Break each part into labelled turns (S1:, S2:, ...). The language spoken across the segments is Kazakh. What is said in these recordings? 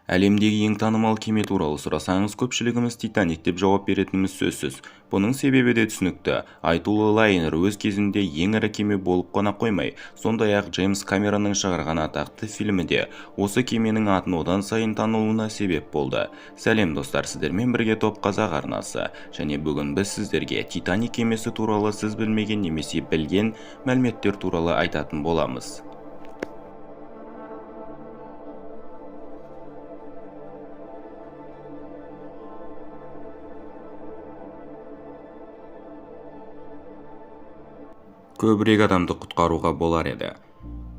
S1: Әлемдегі ең танымал кеме туралы сұрасаңыз, көпшілігіміз «Титаник» деп жауап беретініміз сөзсіз. Бұның себебі де түсінікті. Айтулы лайнер өз кезінде ең ірі кеме болып қана қоймай, сондай-ақ Джеймс Камеронның шығарған атақты фильмі де осы кеменің атын одан сайын танылуына себеп болды. Сәлем, достар, сіздермен бірге Топ Қазақ арнасы. Және бүгін біз сіздерге «Титаник» кемесі туралы сіз білмеген немесе білген мәліметтер туралы айтатын боламыз. Көбірек адамды құтқаруға болар еді.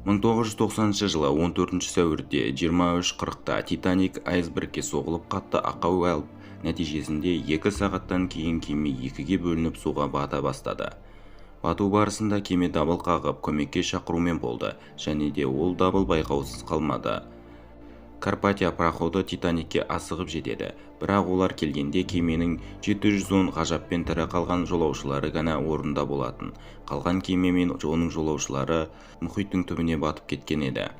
S1: 1990 жылы 14 сәуірде 23:40-та «Титаник» айсбергке соғылып, қатты ақау алып, нәтижесінде 2 сағаттан кейін кеме екіге бөлініп, суға бата бастады. Бату барысында кеме дабыл қағып, көмекке шақырумен болды және де ол дабыл байқаусыз қалмады. «Карпатия» пароходы «Титаникке» асығып жетеді, бірақ олар келгенде кеменің 710 ғажаппен тірі қалған жолаушылары ғана орнында болатын. Қалған кеме мен оның жолаушылары мұхиттың түбіне батып кеткен еді.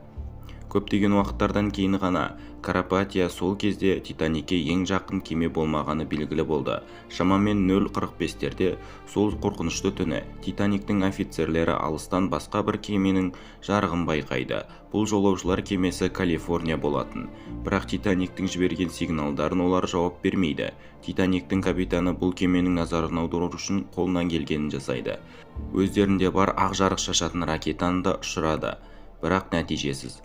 S1: Көптеген уақыттардан кейін ғана «Карпатия» сол кезде «Титаникке» ең жақын кеме болмағаны белгілі болды. Шамамен 0:45-терде сол қорқынышты түні «Титаниктің» офицерлері алыстан басқа бір кеменің жарығын байқайды. Бұл жолаушылар кемесі «Калифорния» болатын. Бірақ «Титаниктің» жіберген сигналдарын олар жауап бермейді. «Титаниктің» капитаны бұл кеменің назарын аудару үшін қолынан келгенін жасайды. Өздерінде бар ақ жарық шашатын ракетаны да ұшырады, бірақ нәтижесіз.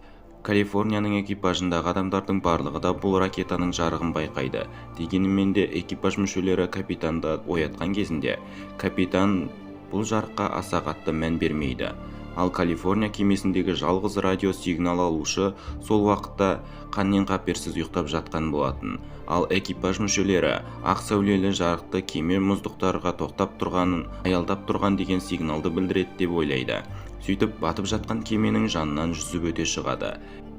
S1: «Калифорнияның» экипажындағы адамдардың барлығы да бұл ракетаның жарығын байқайды. Дегенмен де экипаж мүшелері капитанды оятқан кезінде, капитан бұл жарыққа аса қатты мән бермейді. Ал «Калифорния» кемесіндегі жалғыз радио сигнал алушы сол уақытта қаннен қаперсіз ұйықтап жатқан болатын. Ал экипаж мүшелері ақ сәулелі жарықты кеме мұздықтарға тоқтап тұрғанын, аялдап тұрған деген сигналды білдіреді деп ойлайды. Сөйтіп, батып жатқан кеменің жанынан жүзіп өте шығады.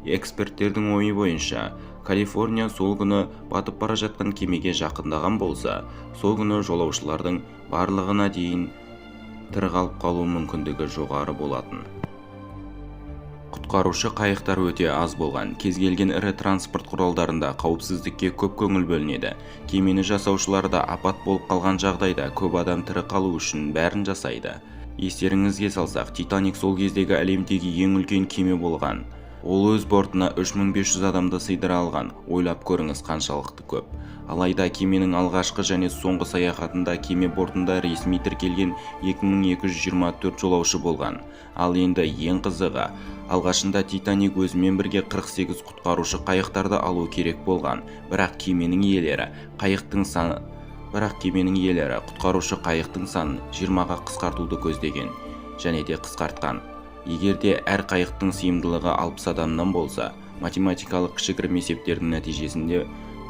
S1: Эксперттердің ойы бойынша, «Калифорния» сол күні батып бара жатқан кемеге жақындаған болса, сол күні жолаушылардың барлығына дейін тірі қалып қалу мүмкіндігі жоғары болатын. Құтқарушы қайықтар өте аз болған. Кез келген ірі транспорт құралдарында қауіпсіздікке көп көңіл бөлінеді. Кемені жасаушылар да апат болып қалған жағдайда көп адам тірі қалу үшін бәрін жасайды. Естеріңізге салсақ, «Титаник» сол кездегі әлемдегі ең үлкен кеме болған. Ол өз бортына 3500 адамды сыйдыра алған. Ойлап көріңіз, қаншалықты көп. Алайда кеменің алғашқы және соңғы саяхатында кеме бортында ресми тіркелген 2224 жолаушы болған. Ал енді ең қызығы, алғашында «Титаник» өзімен бірге 48 құтқарушы қайықтарды алу керек болған. Бірақ кеменің иелері құтқарушы қайықтың санын 20-ға қысқартуды көздеген және де қысқартқан. Егер де әр қайықтың сыйымдылығы 60 адамнан болса, математикалық кішігірім есептердің нәтижесінде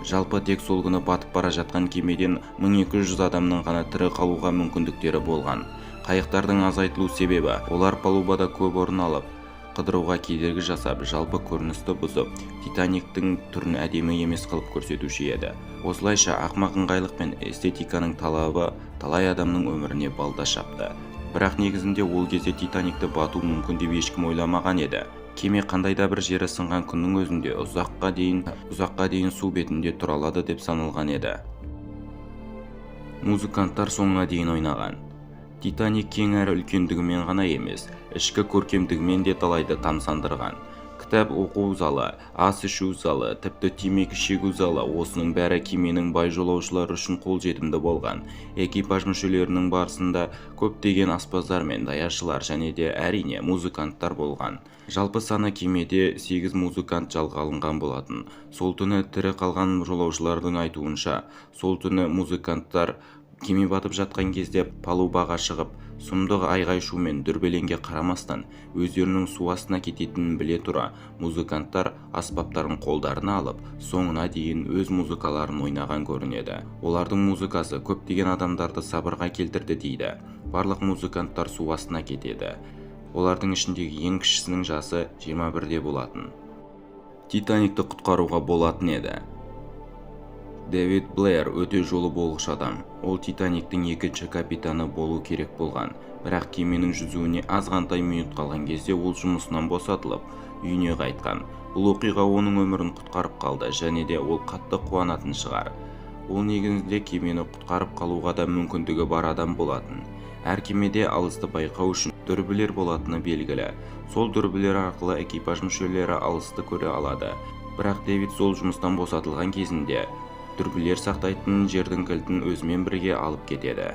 S1: жалпы тек сол күні батып бара жатқан кемеден 1200 адамның ғана тірі қалуға мүмкіндіктері болған. Қайықтардың азайтылу себебі олар палубада көп орын алып, қыдыруға кедергі жасап, жалпы көріністі бұзып, «Титаниктің» түрін әдемі емес қылып көрсетуші еді. Осылайша ақымақ ыңғайлық пен эстетиканың талабы талай адамның өміріне балта шапты. Бірақ негізінде ол кезде «Титаникті» бату мүмкін деп ешкім ойламаған еді. Кеме қандай да бір жері сынған күннің өзінде ұзаққа дейін су бетінде тұра алады деп саналған еді. Музыканттар соңына дейін ойнаған. «Титаник» кең әрі үлкендігімен ғана емес, ішкі көркемдігімен де талайды тамсандырған. Кітап оқу залы, ас ішу залы, тіпті темекі шегу залы — осының бәрі кеменің бай жолаушылары үшін қолжетімді болған. Экипаж мүшелерінің барысында көптеген аспаздар мен даяшылар және де, әрине, музыканттар болған. Жалпы саны кемеде 8 музыкант жалға алынған болатын. Сол түні тірі қалған жолаушылардың айтуынша, сол түні музыканттар кеме батып жатқан кезде палубаға шығып, сұмдық айғай-шу мен дүрбелеңге қарамастан, өздерінің су астына кететінін біле тұра, музыканттар аспаптарын қолдарына алып, соңына дейін өз музыкаларын ойнаған көрінеді. Олардың музыкасы көптеген адамдарды сабырға келтірді дейді. Барлық музыканттар су астына кетеді. Олардың ішіндегі ең кішісінің жасы 21-де болатын. «Титаникті» құтқаруға болатын еді. Дэвид Блэр өте жолы болғыш адам. Ол «Титаниктің» екінші капитаны болу керек болған. Бірақ кеменің жүзуіне азғантай минут қалған кезде ол жұмысынан босатылып, үйіне қайтқан. Бұл оқиға оның өмірін құтқарып қалды және де ол қатты қуанатын шығар. Ол негізінде кемені құтқарып қалуға да мүмкіндігі бар адам болатын. Әр кемеде алысты байқау үшін дүрбілер болатыны белгілі. Сол дүрбілер арқылы экипаж мүшелері алысты көре алады. Бірақ Дэвид сол жұмыстан босатылған кезінде дүрбілер сақтайтын жердің кілтін өзімен бірге алып кетеді.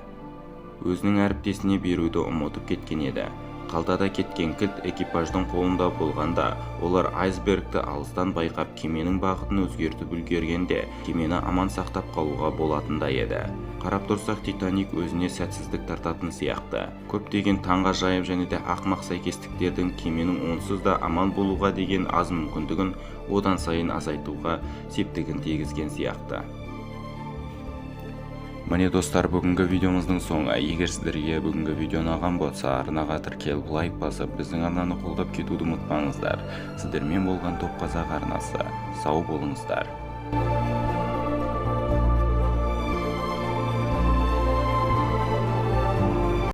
S1: Өзінің әріптесіне беруді ұмытып кеткен еді. Қалтада кеткен кілт экипаждың қолында болғанда, олар айсбергті алыстан байқап, кеменің бағытын өзгертіп үлгергенде, кемені аман сақтап қалуға болатындай еді. Қарап тұрсақ, «Титаник» өзіне сәтсіздік тартатын сияқты. Көптеген таңғажайып және де ақымақ сәйкестіктердің кеменің онсыз да аман болуға деген аз мүмкіндігін одан сайын азайтуға септігін тигізген сияқты. Міне, достар, бүгінгі видеомыздың соңы. Егер сіздерге бүгінгі видео ұнаған болса, арнаға тіркеліп, лайк басып, біздің арнаны қолдап кетуді ұмытпаңыздар. Сіздермен болған Топ Қазақ арнасы. Сау болыңыздар.